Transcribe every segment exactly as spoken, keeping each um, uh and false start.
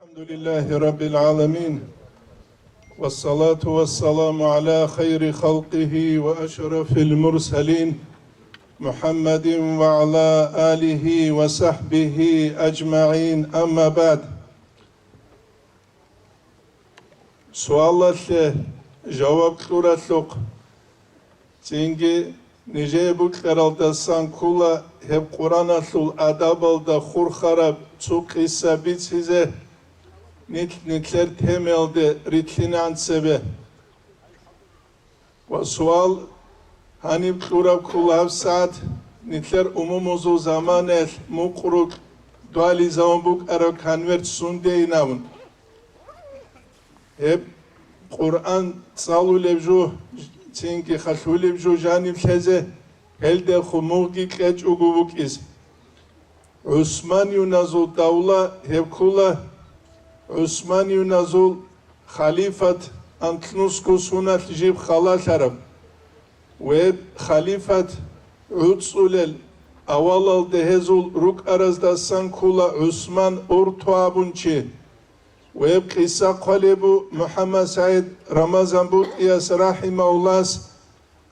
الحمد لله رب العالمين، والصلاة والسلام على خير خلقه وأشرف المرسلين محمد وعلى آله وصحبه أجمعين، أما بعد. Суалалъе жаваб кьуралъухъ, цинги нижее букьаралдасан ккола гьеб Къуръаналъул адабалда хурхараб цо къиса бицизе, нилъ нилъер темаялде рилълъинегӀан цебе. Ва суал гьаниб кьураб ккола гьабсагӀат нилъер умумузул заманаялъ мукърукь дугьализавун букӀараб конверт сундейин абун. Гьеб Къуръан цӀалулеб жо, цинги халъулеб жо жаниб лъезе, гьелдехун мугъги кьечӀого букӀизе. ГӀусманиюназул давла гьеб ккола, ГӀусманиюназул халифат анлънусго суналъ жиб халалъараб. Гьеб халифат гӀуцӀулел авалалде гьезул рукӀараздасан ккола ГӀусман Урту абун чи. Гьеб къиса хъвалеб бу МухӀаммад СагӀид Рамазан БутӀияс рахӀимагьуллагьас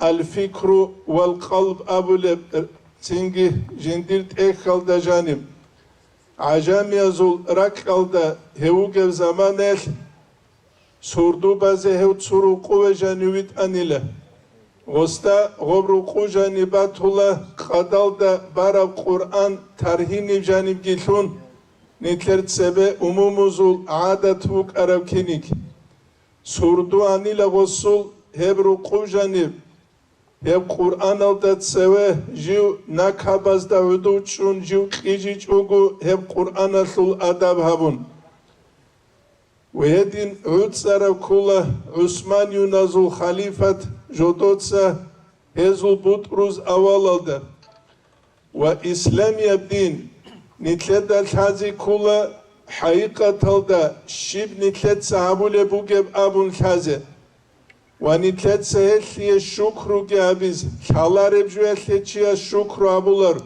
«Аль-фикру вал-къалб» абулеб, цинги жиндир тӀехьалда жаниб. ГӀажамиязул ракьалда гьев вугев заманаялъ сурду базе гьев цо рукъуве жанив витӀанила. Гъосда гъоб рукъу жаниб батула къадалда бараб Къуръан таргьиниб жанибги лъун, нилъер цебе умумузул гӀадат букӀараб киник. Сурду анила гъосул гьеб рукъу жаниб, гьеб Къуръаналда цеве жив накабазда гӀодов чӀун жив кьижичӀого гьеб Къуръаналъул адаб гьабун. Ва гьедин гӀуцӀараб ккола ГӀусманиюназул халифат жодоца гьезул бутӀруз авалалда. Ва исламияб дин нилъеда лъазе ккола хӀакъикъаталда щиб нилъеца гьабулеб бугеб абун лъазе. Ва нилъеца гьелъие щукруги гьабизе, лъалареб жоялъе чияс щукру гьабулар.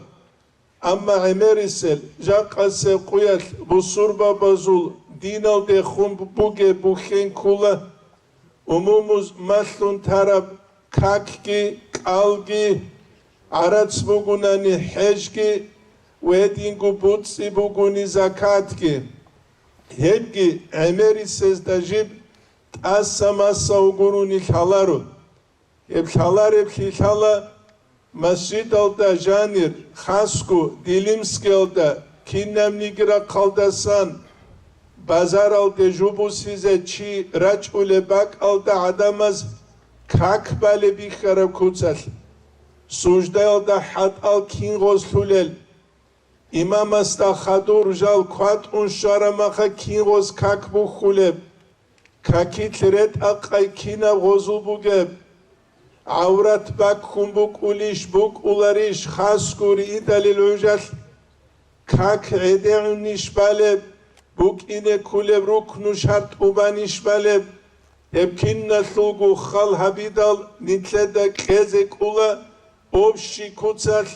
Амма гӀемерисел, жакъасеб къуялъ бусурбабазул диналдехун бугеб бухьен ккола, умумуз малъун тараб какги, кӀалги, гӀарац бугунани хӀежги, гьединго буцӀцӀи бугуни закатги. Гьебги гӀемерисезда жиб тӀаса-маса гурони лъаларо. Гьеб лъалареб лъилъала масжидалда жанир, хасго Дилимскиялда, кинабниги рахъалдасан базаралде жубусизе чи рачӀулеб бакӀалда гӀадамаз как балеб бихьараб куцалъ. Суждаялда хӀатӀал кин гъоз лъулел, имамасда хадур жал кватӀун щвараб маха кин гъоз как бухьулеб, какилъ ретӀа-къай кинаб гъозул бугеб, гӀаврат баккун букӀулищ, букӀуларищ, хасго риидалил гӀужалъ, как гӀедегӀунищ балеб, букӀине кколеб рукну шартӀ убанищ балеб, гьеб киналъулго хал гьабидал нилъеда кьезе кӀола общий куцалъ,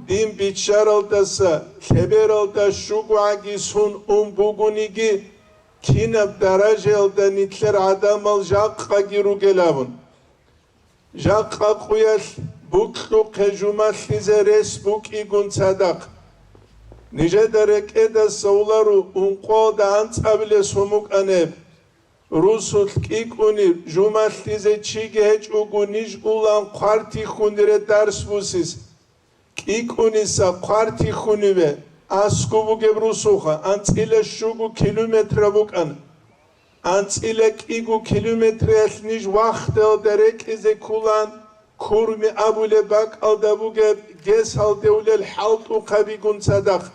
дин биччаралдаса лъебералда щуго гӀаги сун ун бугониги, кинаб даражаялда нилъер гӀадамал жакъаги ругел абун. Жакъа къуялъ букьухъе жумалъизе рес букӀигун цадахъ. Нижеда рекӀедаса уларо ункъоялда анцӀабилес гьумукӀанеб. Русулъ кӀикӀуниб жумалъизе чиги гьечӀого ниж улан хъвартихьунре дарс бусис. КӀикӀуниса хъвартихьуниве аскӀоб бугеб русуха анцӀила щуго километра букӀана. АнцӀила кӀиго километраялъ ниж вахталда рекӀизе кколан, Курми абулеб бакӀалда бугеб гесалде улел хӀалтӀухъабигун цадахъ.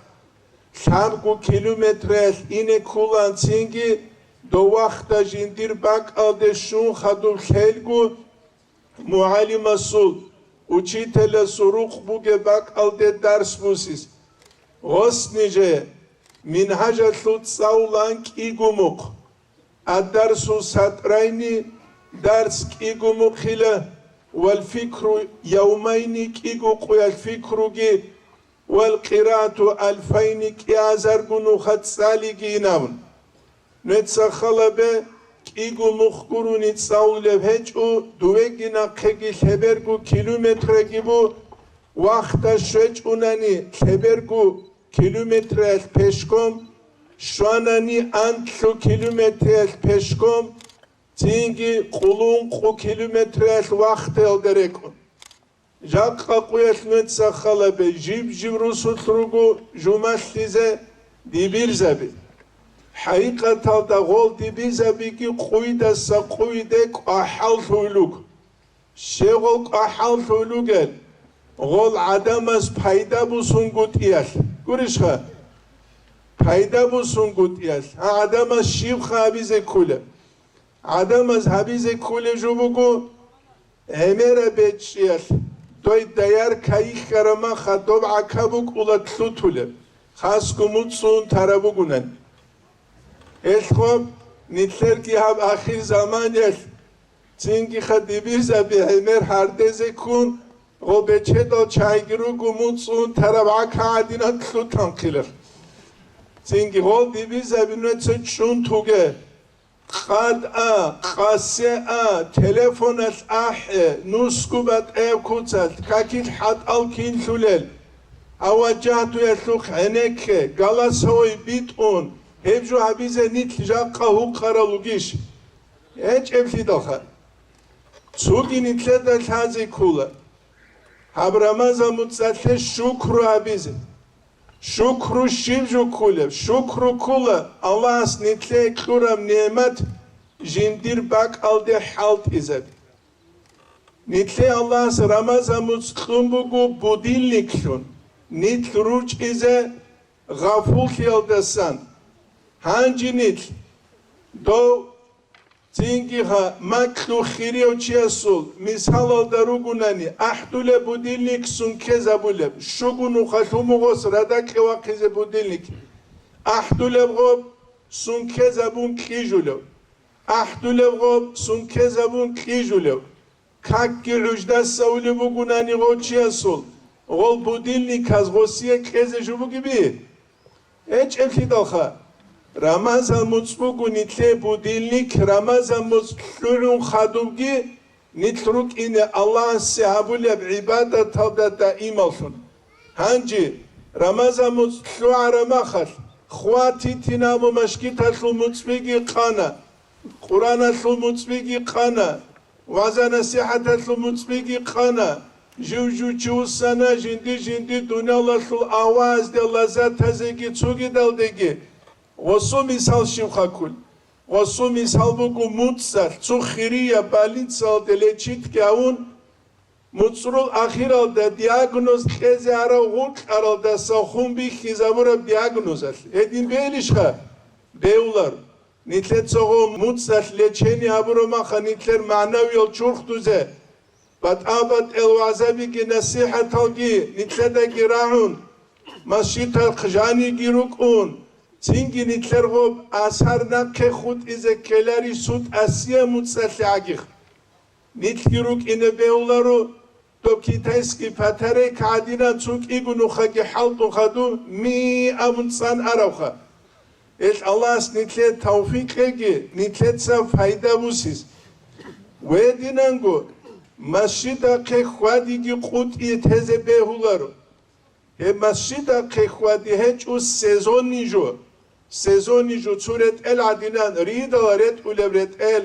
Лъабго километраялъ ине кколан цинги дов вахта жиндир бакӀалде щун хадуб лъелго, мугӀалимасул, учителасул рукъ бугеб бакӀалде дарс бусис. Гъос нижее Мингьажалъул цӀалулан кӀиго мухъ. Ад-дарсу сатрайни, дарс кӀиго мухъила, вал фикру явмайни, кӀиго къуялъ фикруги, вал къираату альфайни, кӀиазарго нуха цӀалиги инабун. Нуца халабе кӀиго мухъ гурони цӀалулеб гьечӀо, дувеги нахъеги лъеберго километраги бу, вахта щвечӀунани лъеберго километраялъ пешком, щванани анлъго километраялъ пешком, цинги къулункъо километраялъ вахтаялда рекӀун. Жакъа къуялъ нуца халабе жиб-жиб русулъ руго жумалъизе дибирзаби. ХӀакъикъаталда гъол дибирзабиги къуйдаса къуйде кӀвахӀаллъуй луг. Щегъол кӀвахӀаллъуй лугел, гъол гӀадамаз пайда бусунгутӀиялъ. Гурищха? Пайда бусунгутӀиялъ. Гьа, гӀадамаз щибха гьабизе ккула? ГӀадамаз гьабизе ккулеб жо буго, гӀемераб бечӀчӀиялъ, дой даяр кайихьараб маха доб гӀака букӀула лъутулеб, хасго муцӀцӀун тараб бугунан. Гьелъго нилъерги гьаб ахир заманиялъ цинги хадибирзаби гӀемер гьардезе ккун, гъо бечедал чайги руго муцӀцӀун тараб гӀака гӀадинан лъутанхъилар. Цинги гъол дибирзаби нуца чӀун туге. Къад а, къасе а, телефоналъ ахӀе, нусго батӀаяб куцалъ, какил хӀатӀал кинлъулел, аваджагьтуялъухъ гӀенекке, галасовой битӀун, гьеб жо гьабизе нилъ жакъа гьукъарал ругищ? ГьечӀеблъидалха. Цоги нилъеда лъазе ккула. Гьаб Рамазан муцӀалъе щукру гьабизе. Шукру щиб жо ккулеб? Шукру ккула Аллагьас нилъее кьураб нигӀмат жиндир бакӀалде хӀалтӀизаби. Нилъее Аллагьас Рамазан муцӀ кьун буго будильниклъун, нилъ ручӀизе гъафуллъиялдасан. Гьанже нилъ дов Цинги гьа, макьу хирияв чиясул мисалалда ругунани, ахӀдулеб будильник сункезабулеб, щуго нуха лъумугъос радакье вахъизе будильник. АхӀдулеб гъоб сункезабун кьижулев. АхӀдулеб гъоб сункезабун кьижулев. Какги гӀуждаса улеб бугунани гъов чиясул, гъол будильниказ гъосие кьезе жо бугеби? ГьечӀеблъидалха, Рамазан муцӀ буго нилъее будильник, Рамазан муцӀ лъугӀун хадубги нилъ рукӀине Аллагьасе гьабулеб гӀибадаталда даималлъун. Гьанже Рамазан муцӀ лъугӀараб махалъ, хватитин абун машгиталъул муцӀбиги къана, Къураналъул муцӀбиги къана, вагӀза-насихӀаталъул муцӀбиги къана, жив-жив чи вуссана жинди-жинди дуниялалъул агьваазде лаззатазеги цогидалдеги. Гъосул мисал щибха ккун? Гъосул мисал буго муцӀалъ, цо хирияб больницалде лечитги гьавун, муцӀрул ахиралда диагноз кьезе арав гъункьаралдаса хун бихьизабураб диагнозалъ. Гьедин бегьилищха? Бегьулар. Нилъеца гъо муцӀалъ лечение гьабураб маха нилъер магӀнавиял чурхдузе, батӀа-батӀел вагӀзабиги насихӀаталги нилъедаги рагӀун, масжидалъ жаниги рукӀун, цинги нилъер гъоб асар нахъе хутӀизе ккеларищ цо тӀасияб муцӀалъе гӀагих. Нилъги рукӀине бегьуларо, доб китайский батарейка гӀадинан цо кӀиго нухаги хӀалтӀун хадуб, ми абун цӀан аравха. Гьелъ Аллагьас нилъее тавфикъ кьеги, нилъеца пайда бусис. Гьединанго масжидахъе хьвадиги къутӀи тезе бегьуларо. Гьеб масжидахъе хьвади гьечӀо сезонный жо. Сезонный жо цо ретӀел гӀадинан, ридала ретӀулеб ретӀел,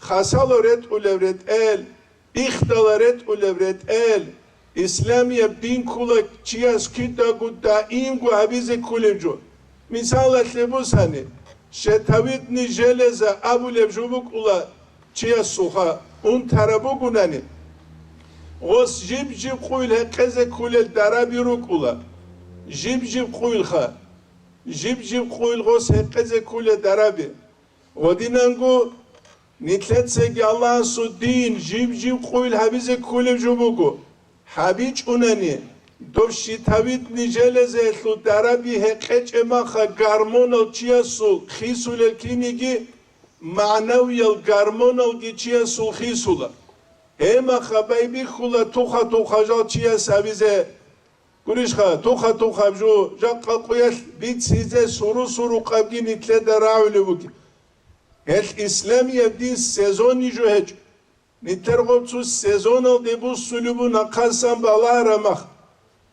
хасало ретӀулеб ретӀел, ихдала ретӀулеб ретӀел, исламияб дин ккула чияс кидаго даимго гьабизе кколеб жо. Мисалалъе бусани, щитовидный железа абулеб жо букӀула чиясулха унтараб бугунани, гъос жиб-жиб къуйл гьекъезе кколел дараби рукӀула. Жиб-жиб къуйлха. Жиб-жиб къуйл гъос гьекъезе кколел дараби. Гъодинанго нилъецаги Аллагьасул дин жиб-жиб къуйл гьабизе кколеб жо буго. ГьабичӀунани, дов щитовидный железаялъул дараби гьекъечӀеб маха гормонал чиясул хисулел киниги, магӀнавиял гормоналги чиясул хисула. Гьеб маха байбихьула туха-тухажал чияс гьабизе. Гурищха, туха-тухаб жо, жакъа къуялъ бицизе суру-сурукъабги нилъеда рагӀулеб бугеб. Гьелъ исламияб дин сезонни жо гьечӀо. Нилъер гъоб цо сезоналде буссулеб буго нахъасан балагьараб мах.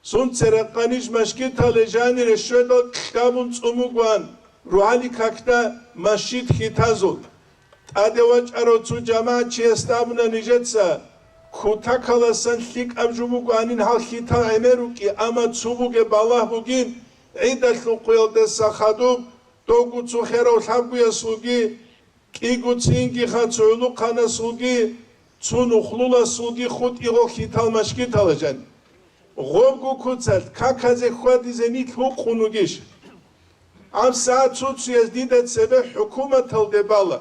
Сунцерахъанищ машгиталде жанире щведал кьабун цӀун бугоан, рогьалил какда машгит хьитазул. ТӀаде вачӀарав цо жамагӀатчиясда абуна нижеца, кутакаласан лъикӀаб жо бугоанин гьал хьитал гӀемер рукӀи, амма цо бугеб балагь бугин, гӀидалъул къуялдаса хадуб, довго цо херав лъабгоясулги, кӀиго цинги ха цо гӀулухъанасулги, цо нухлуласулги хутӀи гъо хьитал машгитала жан. Гъобго куцалъ каказе хьвадизе нилъ гьукъун вугищ? Гьаб сагӀат цо-цояз дида цебе хӀукуматалде бала,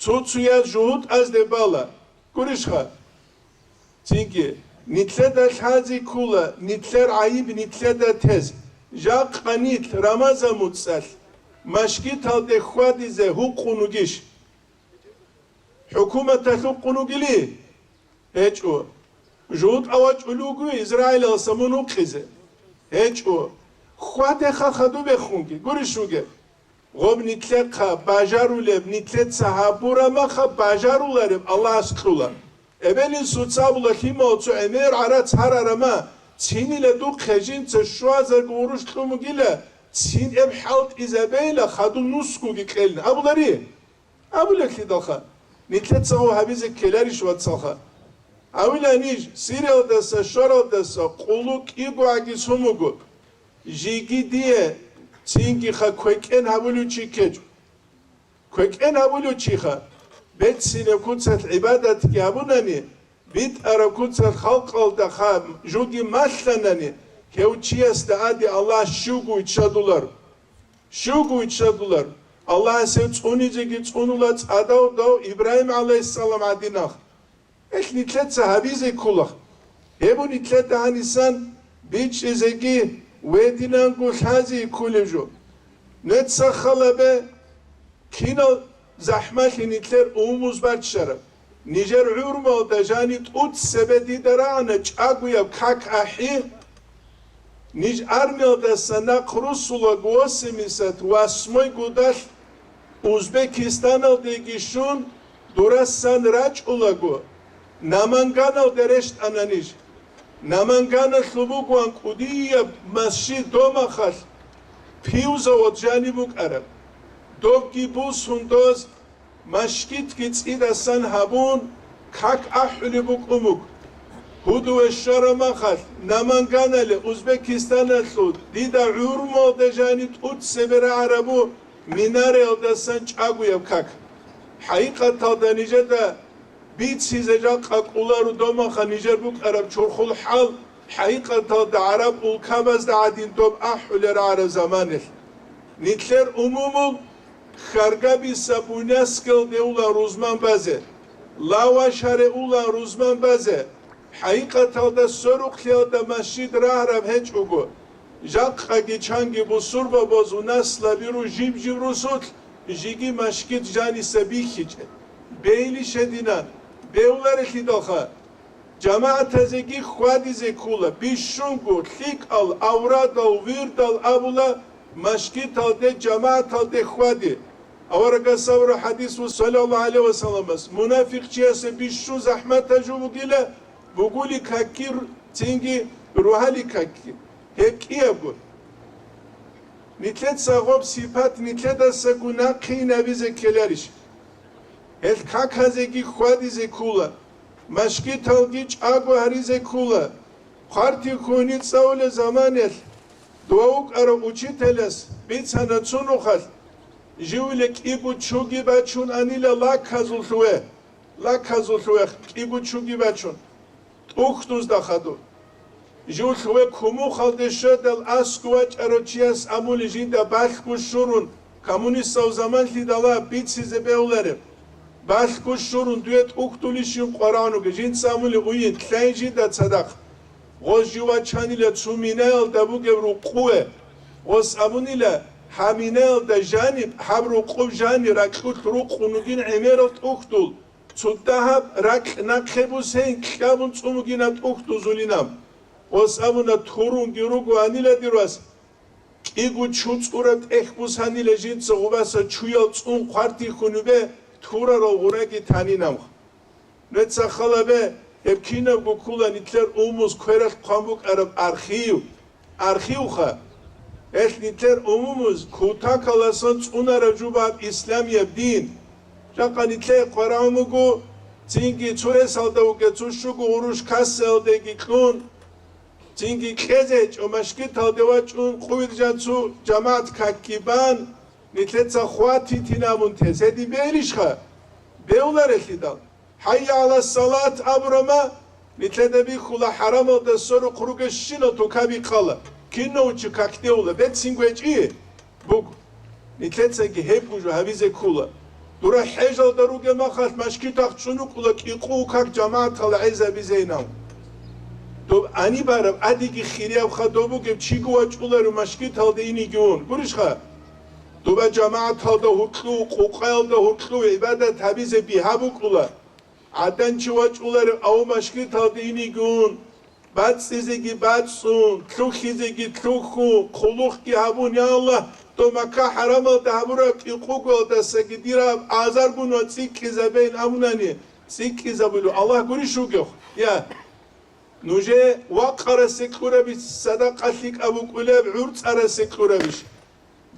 цо-цояз жугьутӀазде бала. Гурищха? Цинги, нилъеда лъази ккола, нилъер гӀайиб нилъеда тез. Жакъа нилъ Рамазан муцӀалъ машгиталде хьвадизе гьукъун вугищ? ХӀукуматалъ гьукъун вугили? ГьечӀо. ЖугьутӀа вачӀулев вуго Израилаласа мун вукъизе? ГьечӀо. Хьвадеха хадубехунги, гурищ вугеб? Гъоб нилъехъа бажарулеб, нилъеца гьабураб маха бажарулареб Аллагьас кьула. Эбел-инсуца абула, лъимал цо гӀемер гӀарац гьарарама, цинила духъе жинца щуазарго гъурущ кьун бугила, цин эб хӀалтӀизабейила, хадуб нусгоги кьелин. Абулари? Абулеблъидалха, нилъеца гьабизе ккеларищ, вацалха? Авила ниж, Сириялдаса, Шоралдаса, къулу кӀиго гӀаги сумуго, жиги дие цинги ха квекӀен гьабулев чи ккечӀо. КвекӀен гьабулев чиха, беццинаб куцалъ гӀибадатги гьабунани, битӀараб куцалъ халкъалда ха жуги малъанани, гьев чиясда ади Аллагь щивго виччадулар. Щивго виччадулар. Аллагьас гьев цӀунизеги цӀунула цӀадав дов Ибрагьим гӀалайгьиссалам гӀадинах. Гьелъ нилъеца гьабизе ккола. Гьеб нилъеда гьанисан бичӀчӀизеги гьединанго лъази кколеб жо. Нуца халабе, кинал захӀмалъи нилъер умумуз баччараб. Нижер гӀурмалда жани тӀуцебе дида рагӀана чӀагояб как ахӀи. Ниж армиялдаса нахъ руссулаго восемьдесят восьмой годалъ Узбекистаналдеги щун, дурасан рачӀулаго, Наманганалде рещтӀана ниж. Наманганалъул бугоан кӀудияб масжид домахалъ пивзавод жаниб букӀараб. Добги бусун доз машгитги цӀидасан гьабун, как ахӀулеб букӀун буго. Гьудуве щвараб махалъ, Наманганале, Узбекистаналъул, дида гӀурмалда жани тӀуцебе рагӀарабу минареялдасан чӀагояб как. ХӀакъикъаталда нижеда бицизе жакъа кӀоларо домаха нижер букӀараб чорхол хӀал, хӀакъикъаталда гӀараб улкабазда гӀадин доб ахӀулел рагӀараб заманалъ. Нилъер умумул Хьаргабиса Буйнакскалде ула рузман базе, Лавашаре ула рузман базе, хӀакъикъаталда сверухълъиялда масжид рагьараб гьечӀого, жакъаги чанги бусурбабазул наслаби ру жиб-жиб русулъ жиги машгит жаниса бихьичӀеб. Бейли щединан, бевларелъидалха, жамагӀатазеги хьвадизе ккола, бищунго лъикӀал аврадал, вирдал абула, машгиталде, жамагӀаталде хьвади. Аварагас абураб хӀадис ва саллаллагьу гӀалайгьи ва салламас, мунафикъчиясе бищун захӀматаб жо бугила, бугули какги, цинги рогьали какги. Гьеб кӀиябго. Нилъеца гъоб сипат нилъедасаго нахъинабизе ккеларищ? Гьел каказеги хьвадизе ккола, машгиталги чӀаго гьаризе ккола. Хъвартихьуни цӀалулел заманалъ дова вукӀарав учителас бицана цо нухалъ, живила кӀиго чуги бачун анила лаказулъуве, лаказулъуве кӀиго чуги бачун. ТӀухьдузда хадур. Жив лъугьве кумухалде щведал аскӀов вачӀарав чияс абули жинда балъго щурун, коммунистал заманлъидала бицизе бегьулареб. Балъго щурун дуе тӀухьдулищин къварагӀун вугев, жинца абули уйин, лъай жинда цадахъ. Гъоз жив вачанила цо минаялда бугеб рукъуве. Гъос абунила, гьаб минаялда жаниб, гьаб рукъуб жани ракьулъ рукъун вугин гӀемерал тӀухьдул. Цо дагьаб ракь нахъе бусейин кьабун цӀун бугинаб тӀухьдузулинаб. Гъос абуна, турунги руго анила дир вас. кӀиго чу цӀураб тӀехь бусанила жинца гъубаса чуял цӀун хъвартихьунубе турарал гъураги танинамха. Нуца халабе, гьеб кинабго ккула нилъер умумуз квералъ хъван букӀараб архив. Архивха. Гьелъ нилъер умумуз кутакаласан цӀунараб жубаб исламияб дин. Жакъа нилъее къварагӀун буго, цинги цо ресалда вугев цо щуго гъурущ кассаялдеги кьун, цинги кьезе гьечӀо машгиталде вачӀун къувилжан цо жамагӀат какги бан, нилъеца хватитин абун тез. Гьедин бегьилищха? Бегьуларелъидал. «ХӀайя гӀала салат» абурама, нилъеда бихьула хӀарамалда сверухъ ругещинал тукаби ккала, кинав чи какде ула, бецин гьечӀи буго. Нилъецаги гьеб гужу гьабизе ккула. Дура хӀежалда ругеб махалъ машгитахъ чӀунукъула кӀикъу как жамагӀатал гӀезабизейнав. Доб гьаниб бараб, гьадиги хирияб хадуб бугеб чиго вачӀуларев машгиталде инигун. Гурищха? Дуба жамагӀаталда гьуркьу, къукъаялда гьуркьу гӀибадат гьабизе бигьа букӀула. ГӀадан чи вачӀуларев ав машгиталде инигун, бацӀцӀизеги бацӀцӀун, лъухьизеги лъухьун, хъулухъги гьабун, я Аллагь, дов Макка хӀарамалда гьабураб кӀикъугоялдасаги дираб азаргун ва цӀикӀкӀизабейин абунани, цӀикӀкӀизабулев Аллагь гурищ вугев? Я. Нужее вакъарасе кьурабищ садакъа лъикӀаб букӀулеб, гӀурцӀарасе кьурабищ?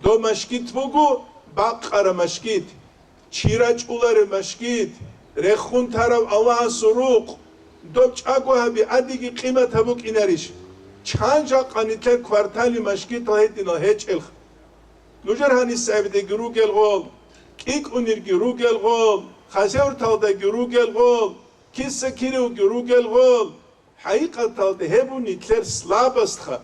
Доб машгит буго бакъараб машгит, чи рачӀулареб машгит, рехун тарав Аллагьасул рукъ. Доб чӀаго гьаби гьадиги къимат гьабукӀинарищ? Чан жакъа нилъер квартали машгитал гьединал гьечӀелха? Нужер гьанисаябдеги ругел гъол, кӀикӀунирги ругел гъол, хасеврталдаги ругел гъол, киса-киривги ругел гъол, ХӀакъикъаталда гьеб нилъер слабостха.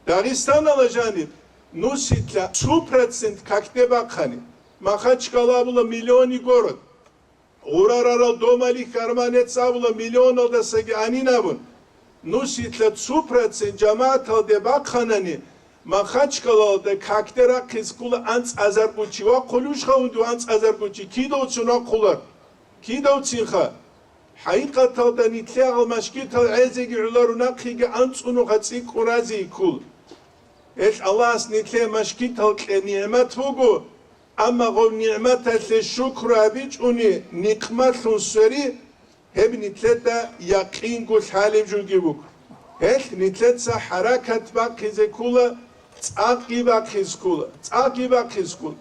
Дагъистаналда жаниб нусилъа цо процент какде бахъани, Махачкала абула миллионный город. Гъурарарал домали хьарманец абула миллионалдасаги анин абун. Нусилъа цо процент жамагӀаталде бахъанани, Махачкалалда какде рахъизе ккола анцӀазарго чи. Вахъулищха унду анцӀазарго чи? Кидавцин вахъулар? Кидавцинха? ХӀакъикъаталда нилъер гьал машгитал гӀезеги гӀоларо, нахъеги анцӀунуха цӀикӀкӀун разиги ккола. Гьелъ Аллагьас нилъее машгитал кье нигӀмат буго, амма гъов нигӀматалъе шукру гьабичӀони никъмалъун свери, гьеб нилъеда якъинго лъалеб жоги буго. Гьелъ нилъеца хӀаракат бахъизе ккола, цӀакъги бахъизе ккола, цӀакъги бахъизе ккола.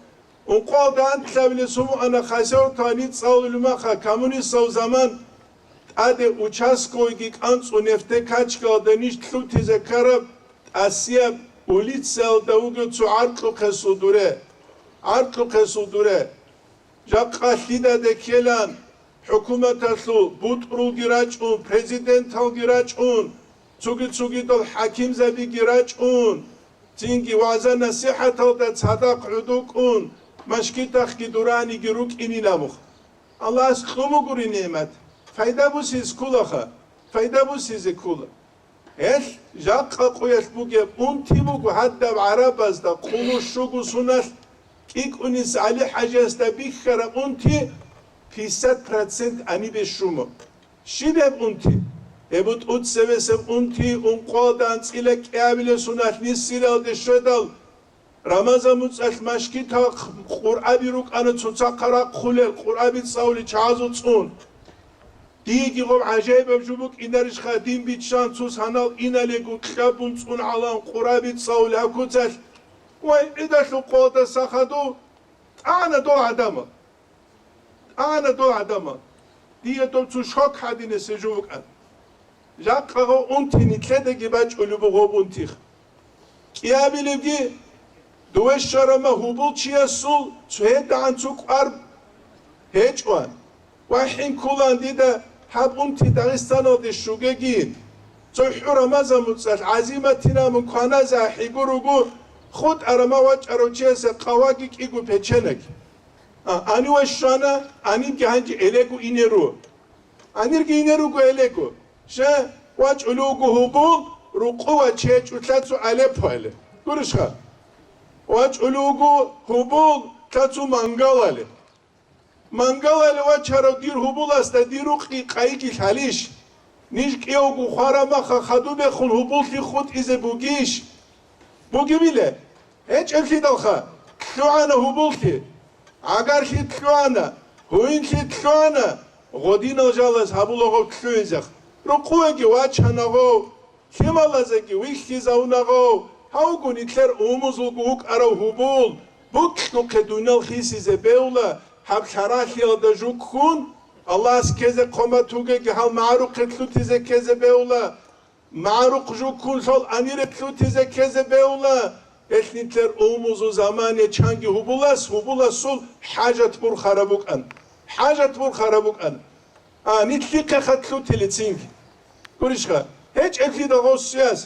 Ункъоялда анлъабилес гьумуана хасевртал гьаниб цӀалулеб маха, коммунистал заман, тӀаде участковыйги кӀанцӀун нефтекачкалда ниж лъутизе ккараб тӀасияб улицаялда вугев цо гӀаркьухъесул дуре. ГӀаркьухъесул дуре. Жакъа лъидаде ккелан, хӀукуматалъул бутӀрулги рачӀун, президенталги рачӀун, цуги-цугидал хӀакимзабиги рачӀун, цинги вагӀза-насихӀаталда цадахъ гӀодокӀун, машгитахъги дураниги рукӀинин абухъ. Аллагьас кьун бугури нигӀмат, пайда бусизе кколаха, пайда бусизе ккола. Гьелъ жакъа къуялъ бугеб унти буго гьадаб гӀарабазда къулу щуго суналъ КӀикӀунис ГӀали-ХӀажиясда бихьараб унти пятьдесят процент гьанибе щума. Щиб гьеб унти? Гьеб тӀуцевесеб унти ункъоялда анцӀила кӀиабилеб суналъ нисилалде щведал, Рамазан муцӀалъ машгитахъ къуръаби рукӀана цоцахъа рахъулел, къуръаби цӀалулел чагӀазул цӀун. Диеги гъоб гӀажаибаб жо букӀинарищха, дин биччан цо санал иналего кьабун цӀун гӀалан къуръаби цӀалулел гьаб куцалъ? Вай, гӀидалъул къоялдаса хадув тӀана дол гӀадамал. ТӀана дол гӀадамал. Дие доб цо шок гьадинаб жо букӀана. Жакъа гъо унти нилъедаги бачӀулеб буго гъоб унтихъ. КӀиабилебги, дове щварама гьубул чиясул цогьедагӀан цо кӀвар гьечӀоан. Ва хӀинкулаан дида гьаб унти Дагъистаналде щугеги. Цо хӀу Рамазан муцӀалъ гӀазиматин абун кваназе ахӀиго руго, хутӀарама вачӀарав чиясе къаваги кӀиго печенаг. А, гьанив щвана, гьанибги гьанже гӀелего инеру. Гьанирги инер руго гӀелего. Щай, вачӀулев вуго гьубул, рукъу вачечӀо лъацу Алеппо гьале. Гурищха? ВачӀулев вуго гьубул, лъацу Мангалале. Мангалале вачарав дир гьубуласда дир рукъги къайги лъалищ? Ниж кӀиявго хварамаха хадубехун гьубуллъи хутӀизе бугищ? Бугебиле? ГьечӀеблъидалха лъугӀана гьубуллъи, гӀагарлъи лъугӀана, гьуинлъи лъугӀана, гъодинал жалаз гьабулаго лъугӀизех. Рукъуеги вачанагъов, лъималазеги вихьизавунагъов, гьавго нилъер умумузулго вукӀарав гьубул, букьухъе дунял хисизе бевла, гьаб лъаралъиялда жуккун, Аллагьас ккезе хъомат вугеги гьал магӀарухъе лъутизе ккезе бевла, МагӀарухъ жуккун лъол амират лъутизе ккезе бевла, гьелъ нилъер умумузул замане чанги гьубулас, гьубуласул хӀажат бурхараб букӀан. ХӀажат бурхараб букӀан. А, нилъихъе хат лъутилицинги. Гурищха, гьечӀеблъидал гъов связь.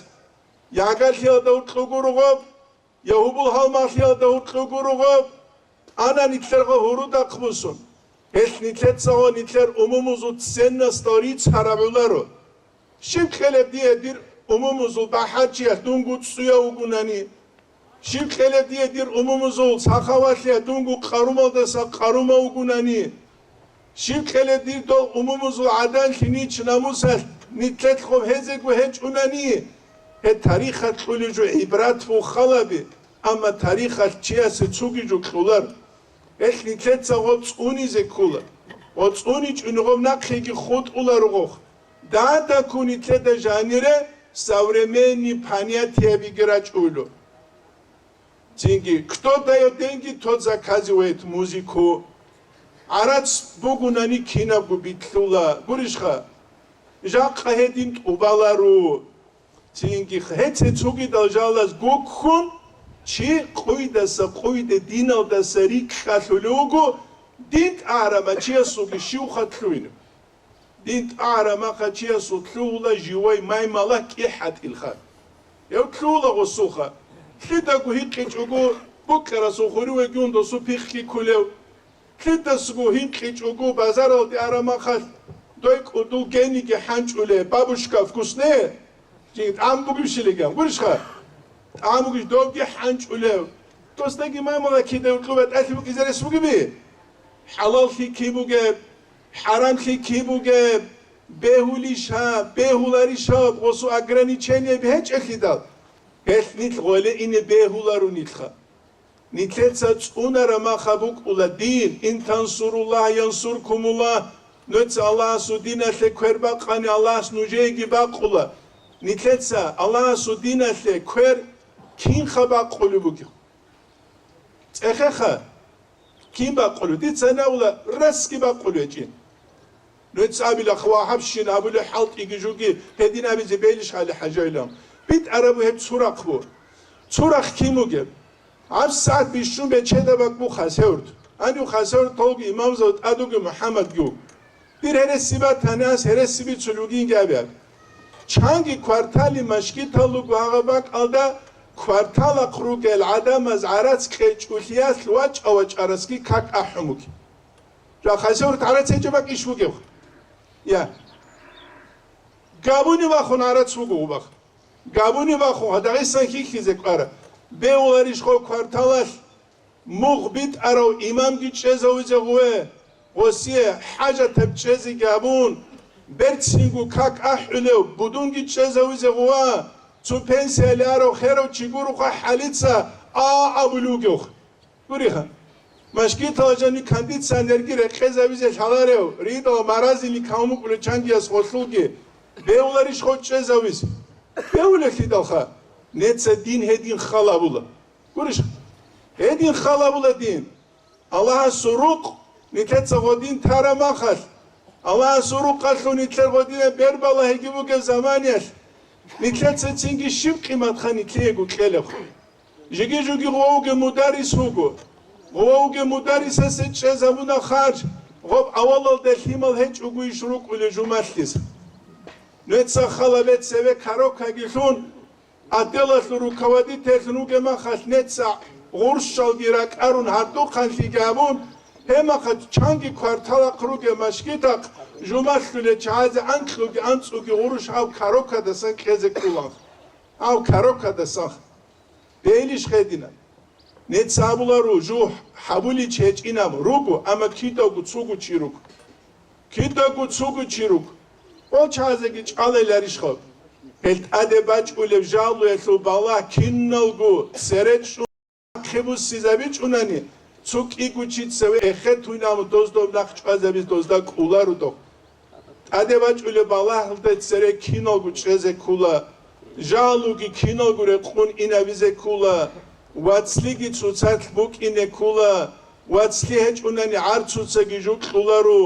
Я гӀагарлъиялда гьуркьугу ругъоб, я гьубул гьалмагълъиялда гьуркьугу ругъоб, ана нилъерго гьурудахъ бусун. Гьелъ нилъецаго нилъер умумузул ценностал рицараб гӀоларо. Щиб кьелеб дие дир умумузул бахӀарчиялъ дунго цӀуяв вугунани? Щиб кьелеб дие дир умумузул сахавалъиялъ дунго къарумалдаса къарумав вугунани? Щиб кьелеб дир дол умумузул гӀаданлъи нич-намусалъ нилъелъ гъоб гьезего гьечӀунани? Гьеб тарихалъ кьулеб жо гӀибрат буххалаби, амма тарихалъ чиясе цуги жо кьолар. Гьелъ нилъеца гъоб цӀунизе ккола, гъоб цӀуничӀони гъоб нахъеги хутӀуларугъох. Дада ккун нилъеда жанире современный понятиябиги рачӀуло. Цинги, кто даёт деньги, тот заказывает музыку. ГӀарац бугунани кинабго битлъула, гурищха? Жакъа гьедин тӀубалару. Цинги, гьеце цогидал жалаз гуккун, чи къуйдаса къуйде диналдаса рикӀкӀалъулев вуго, дин тӀагӀараб чиясулги щивха лъугьинаб. Дин тӀагӀараб махъа чиясул лъугьула живой маймалахъ кӀихӀатӀилха. Гьев лъугьула гъосулха. Лъидаго гьикъичӀого, букӀарасул хуривеги ундосул пихъги ккулев. Лъидасго гьикъичӀого базаралде араб махалъ, дой кӀудул гениги хӀанчӀулеб, бабушка, вкусне? Жи, тӀам бугебщилиган, гурищха? ТӀам бугищ, довги хӀанчӀулев. Досдаги маймалахъ кида гьукъуба тӀалъи букӀизе рес бугеби? ХӀалаллъи киб бугеб, хӀарамлъи киб бугеб, бегьулищ гьаб, бегьуларищ гьаб, гъосу ограничениеби гьечӀелъидал, гьелъ нилъ гъоле ине бегьулару нилъха. Нилъеца цӀунараб маха букӀула дин, ин тансуруллагь янсуркумуллагь, нуца Аллагьасул диналъе квер бакъани, Аллагьас нужееги бакъула. Нилъеца Аллагьасул диналъе квер кинха бакъулеб бугеб? ЦӀехеха, кин бакъулеб? Дица нагьула расги бакъулев гьечӀин. Нуца абила, хва гьабщин абулев хӀалтӀиги жуги, гьедин абизе белищ гьали хӀажайлан. БитӀарабу гьеб цурахъ бу. Цурахъ кин бугеб? ГьабсагӀат бищун бечедаб бакӀ бу Хасеврт. Гьанив Хасеврт толги имамзал тӀадуги МухӀаммадги вуго. Дир гьереси батани, ас гьереси бицулев вугинги абиаб. Чанги квартали машгитал руго гьагъа бакӀалда, кварталахъ ругел гӀадамаз гӀарац кьечӀулъиялъ вачӀа-вачӀарасги как ахӀун бугеб. Жа Хасеврт гӀарац гьечӀеб бакӀ иш бугеб? Я. Габуни вахун гӀарац буго гъубах. Габуни вахун, гьадагъисан хьихьизе кӀвара. Бегьуларищ гъо кварталалъ? Мугъ битӀарав имамги чӀезавизе гъуве, гъосие хӀажатаб чӀезеги абун, берцинго как ахӀулев будунги чӀезавизе гъува, цо пенсияли арав херав чи гурухъа хӀалица а абулев вугевха. Гуриха, машгитала жани кондиционерги рекъезавизе лъаларев, ридал маразили кавмукӀулев чангияс гъолъулги, бегьуларищ гъо чӀезавизе? Бегьулелъидалха, неца дин гьедин халабула. Гурищ, гьедин халабула дин. Аллагьасул рукъ нилъеца гъодин тара махалъ, Аллагьасул рукъалъул нилъер гъодинаб бербалагьиги бугеб заманиялъ, нилъеца цинги щиб къиматха нилъеего кьелеб? Жиги-жуги гъовавги мударрис вуго. Гъовавги мударрисасе чӀезабуна харж, гъоб авалалда лъимал гьечӀого иш рукӀулев жумалъис. Нуца халабе цеве карокаги лъун, Отделалъул руководительлъун вугеб махалъ неца гъурщалги ракӀарун гьардухъанлъиги гьабун, гьеб махалъ чанги кварталахъ ругеб машгитахъ жумалъулел чагӀазе анкьуги анцӀуги гъурущ гьав карокадасан кьезе кколанха. Гьав карокадасан. Бегьилищ гьединаб? Неца абуларо, жугь гьабуличи гьечӀинаб руго, амма кидаго цого чи руго. Кидаго цого чи руго. Гъол чагӀазеги чӀалайларищха? Гьел тӀаде бачӀулеб жалуялъул балагь киналго цере чӀун нахъе буссизабичӀунани, цо кӀиго чи цеве эхетуйнамун доздоб нахъ чӀвазабиз дозда кӀолародо. ТӀаде бачӀулеб балагьалда цере киналго чӀезе ккола, жагьлуги киналго рекъон инабизе ккола, вацлъиги цоцалъ букӀине ккола, вацлъи гьечӀунани гӀарцуцаги жукьуларо,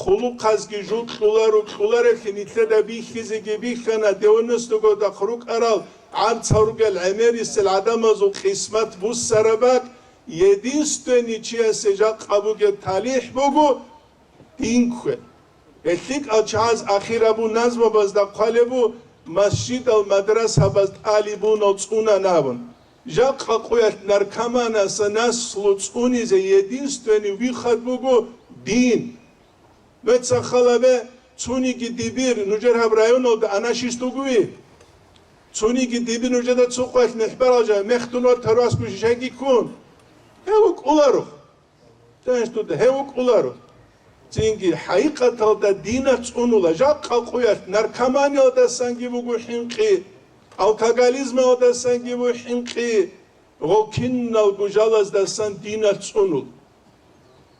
хъулухъазги жукьуларо, кьуларелъи нилъеда бихьизеги бихьана, девяносто годахъ рукӀарал гӀарцал ругел гӀемерисел гӀадамазул къисмат буссараб бакӀ, единственный чиясе жакъа бугеб талихӀ буго, дин ккве. ГьелъикӀал чагӀаз ахир абун назмабазда хъвалеб бу, масжидал мадрасабаз тӀалибунал цӀунан абун. Жакъа къуялъ наркоманаса наслу цӀунизе единственный выход буго дин. Меца халабе, цуниги дибир нужер гьаб районалда анашист вугуи? Цуниги дибир нужеда цо къуялъ мехбарал жа, мехдун ва тарвасгу шишайги ккун? Гьев вукӀуларо. Тенш дуда, гьев вукӀуларо. Цинги хӀакъикъаталда динат цӀунула, жакъа къуялъ наркоманиялдасанги буго хӀинкъи, алкоголизмалдасанги буго хӀинкъи, гъо киналго жалаздасан динат цӀунул.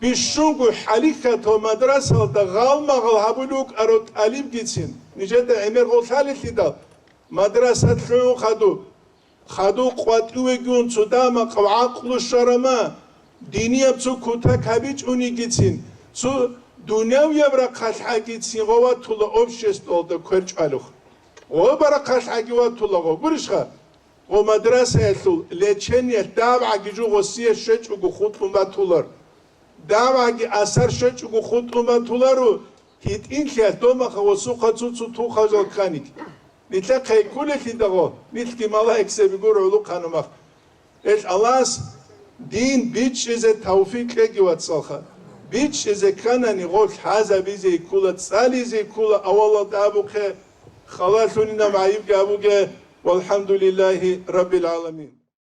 Бищунго хӀалихьатал мадрасалда гъалмагъал гьабулев вукӀаро тӀалибгицин, нижеда гӀемер гъолъалелъидал, мадраса лъугӀун хадуб. Хадуб къватӀивегун цо дамахъав гӀакълу щварама, динияб цо кутак гьабичӀунигицин, цо дунявияб рахъалъхӀагицин гъо ватула обществалда кверчӀвалухъ. Гъоба рахъалъхӀаги ватула гъо. Гурищха? Гъо мадрасаялъул лечениялъ дабгӀаги жо гъосие щвечӀого хутӀун батулар. ДабгӀаги асар щвечӀого хутӀун батуларо, гьитӀинлъиялъ домаха ва сухъа цуцу тухал жал кканик. Нилъехъе кколелъидагъо, нилъги малаикзаби гуро гӀулухъанумах. Гьел Аллагьас дин бичӀчӀизе тавфикъ кьеги, вацалха. БичӀчӀизе кканани, гъо лъазабизе ккола, цӀализе ккола, авалалда абухъе, халалъунинаб гӀайибги абуге, валхӀамдулиллагьи раббил гӀаламин.